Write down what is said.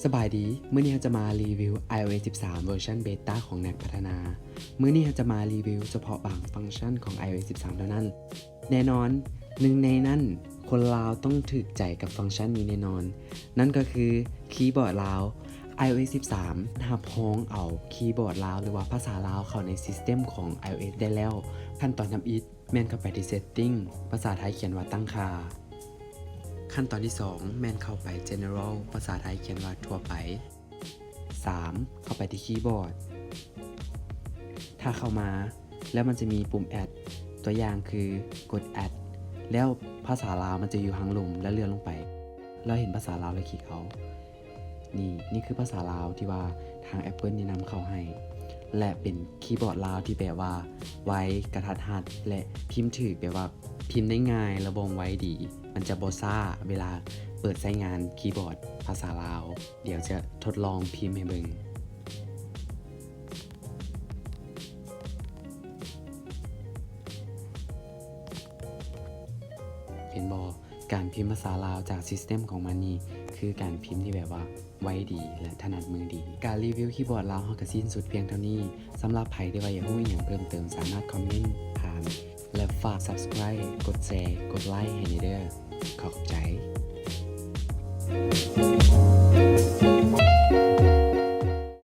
ສະບາຍດີ, ມື້ນີ້ເຮົາຈະມາຣີວິວ iOS ສິບສາມ ເວີຊັນເບຕ້າຂອງແນັກພັດທະນາ. ມື້ນີ້ເຮົາຈະມາຣີວິວສະເພາະບາງຟັງຊັນຂອງ iOS ສິບສາມ ເທົ່ານັ້ນ. ແນ່ນອນ, ໜຶ່ງໃນນັ້ນ, ຄົນລາວຕ້ອງຖືກໃຈກັບຟັງຊັນນີ້ແນ່ນອນ, ນັ້ນກໍຄືຄີບອດລາວ. iOS ສິບສາມ ຮັບຮອງເອົາຄີບອດລາວ ຫຼືວ່າພາສາລາວເຂົ້າໃນຊິສເຕັມຂອງ iOS ໄດ້ແລ້ວ. ຂັ້ນຕອນທຳອິດ ແມ່ນເຂົ້າໄປທີ່ Setting ພາສາໄທຂຽນວ່າຕັ້ງຄ່າ. ຂັ້ນຕອນທີສອງ ແມ່ນເຂົ້າໄປ General ພາສາໄທຂຽນວ່າທົ່ວໄປ. ສາມ ເຂົ້າໄປທີ່ຄີບອດ. ຖ້າເຂົ້າມາແລ້ວມັນຈະມີປຸ່ມ Add ຕົວຢ່າງຄືກົດ Add ແລ້ວພາສາລາວມັນຈະຢູ່ທາງລຸ່ມ ແລ້ວເລື່ອນລົງໄປ ແລ້ວເຫັນພາສາລາວແລ້ວຄລິກເອົາ. ນີ້ ນີ້ຄືພາສາລາວທີ່ວ່າທາງ Apple ແນະນຳເຂົ້າໃຫ້ ແລະ ເປັນຄີບອດລາວທີ່ແບບວ່າໄວ, ກະທັດຮັດ ແລະ ພິມຖືກ ແບບວ່າພິມໄດ້ງ່າຍ ແລະ ວ່ອງໄວດີ. ມັນຈະບໍ່ຊ້າເວລາເປີດໃຊ້ງານຄີບອດພາສາລາວ. ດຽວຈະທົດລອງພິມໃຫ້ເບິ່ງ. ເຫັນບໍ່? ການພິມພາສາລາວຈາກຊິສເຕັມຂອງມັນນີ້ ຄືການພິມທີ່ແບບວ່າໄວດີ ແລະ ຖະໜັດມືດີ. ການຣີວິວຄີບອດລາວເຮົາກໍສິ້ນສຸດພຽງເທົ່ານີ້. ສຳລັບໃຜທີ່ວ່າຢາກຮູ້ອີ່ຫຍັງເພີ່ມເຕີມ ສາມາດຄອມເມັນຖາມ ແລະ ຝາກ Subscribe ກົດແຊ ກົດໄລໃຫ້ແດ່ເດີ້. ຂໍຂອບໃຈ.